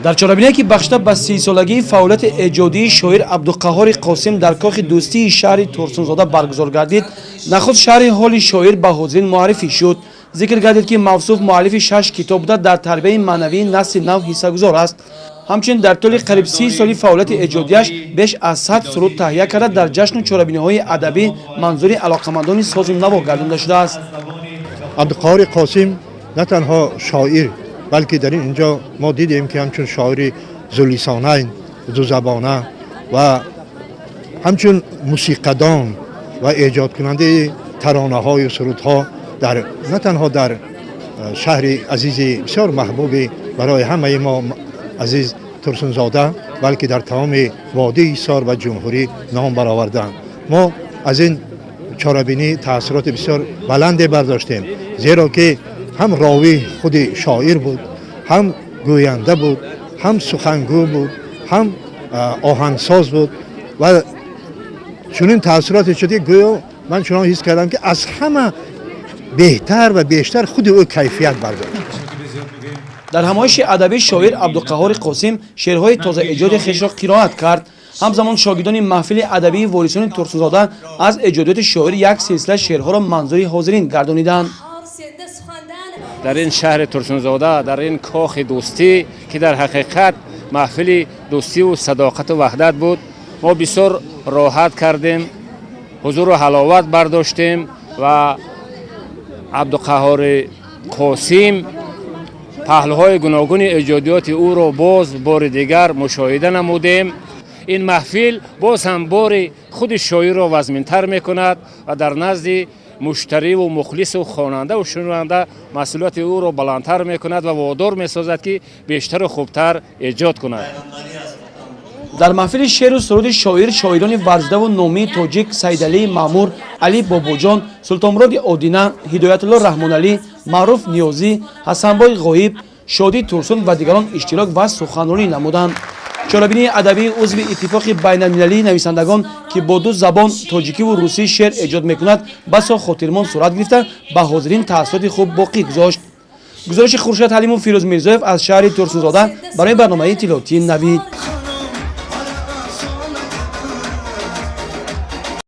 Дар чорабиние, ки бахшида ба 30-солагии фаъолияти эҷодии шоир Абдуқаҳҳори Қосим дар кохи дӯстии шаҳри Турсунзода баргузор гардид, нахуст шарҳи ҳоли шоир ба ҳозирин муаррифӣ шуд. Зикр гардид, ки мавсуф муаллифи шаш китоб буда, дар тарбияи маънавии насли нав ҳиссагузор аст. Ҳамчунин дар тӯли қариб 30 соли фаъолияти эҷодияш беш аз 100 суруд таҳия карда, дар ҷашну чорабиниҳои адабӣ манзури алоқамандони созу наво гардонда шудааст. Абдуқаҳҳори Қосим на танҳо шоир, балки дар ин ҷо мо дидем, ки ҳамчун шоири зулисонайн, дузабона ва ҳамчун мусиқадон ва эҷодкунандаи таронаҳою сурудҳо дар на танҳо дар шаҳри азизи бисёр маҳбуби барои ҳамаи мо азиз Турсунзода, балки дар тамоми водии Ҳисор ва ҷумҳурӣ ном бароварданд. Мо аз ин чорабинӣ таассуроти бисёр баланде бардоштем, зеро ки ҳам ровӣ худи шоир буд, ҳам гӯянда буд, ҳам сухангӯ буд, ҳам оҳангсоз буд ва чунин таассуроте шуд, ки гӯё ман чунон ҳис кардам, ки аз ҳама беҳтар ва бештар худи ӯ кайфият бардошт. Дар ҳамоиши адабӣ шоир Абдуқаҳҳори Қосим шеърҳои тозаэҷоди хешро қироат кард. Ҳамзамон шогирдони маҳфили адабии ворисони Турсунзода аз эҷодиёти шоир як силсила шеърҳоро манзури ҳозирин гардониданд. Дар ин шаҳри Турсунзода, дар ин кохи дӯстӣ, ки дар ҳақиқат маҳфили дӯстиву садоқату ваҳдат буд, мо бисёр роҳат кардем, ҳузуру ҳаловат бардоштем ва Абдуқаҳҳори Қосим паҳлӯҳои гуногуни эҷодиёти ӯро боз бори дигар мушоҳида намудем. Ин маҳфил боз ҳам бори худи шоирро вазминтар мекунад ва дар назди муштариву мухлису хонандаву шунаванда масъулияти ӯро баландтар мекунад ва водор месозад, ки бештару хубтар эҷод кунад. Дар маҳфили шеъру суруди шоир шоирони варзидаву номии тоҷик Саидалии Маъмур, Али Бобоҷон, Султонмуроди Одина, Ҳидоятулло Раҳмоналӣ, Маъруф Ниёзӣ, Ҳасанбой Ғоиб, Шодӣ Турсун ва дигарон иштирок ва суханронӣ намуданд. Чорабинии адабии узви Иттифоқи байналмилалии нависандагон, ки бо ду забон, тоҷикиву русӣ, шеър эҷод мекунад, басо хотирмон сурат гирифта, ба ҳозирин таассуроти хуб боқӣ гузошт. Гузориши Хуршед Ҳалимов, Фирӯз Мирзоев аз шаҳри Турсунзода барои барномаи иттилоотии Навид.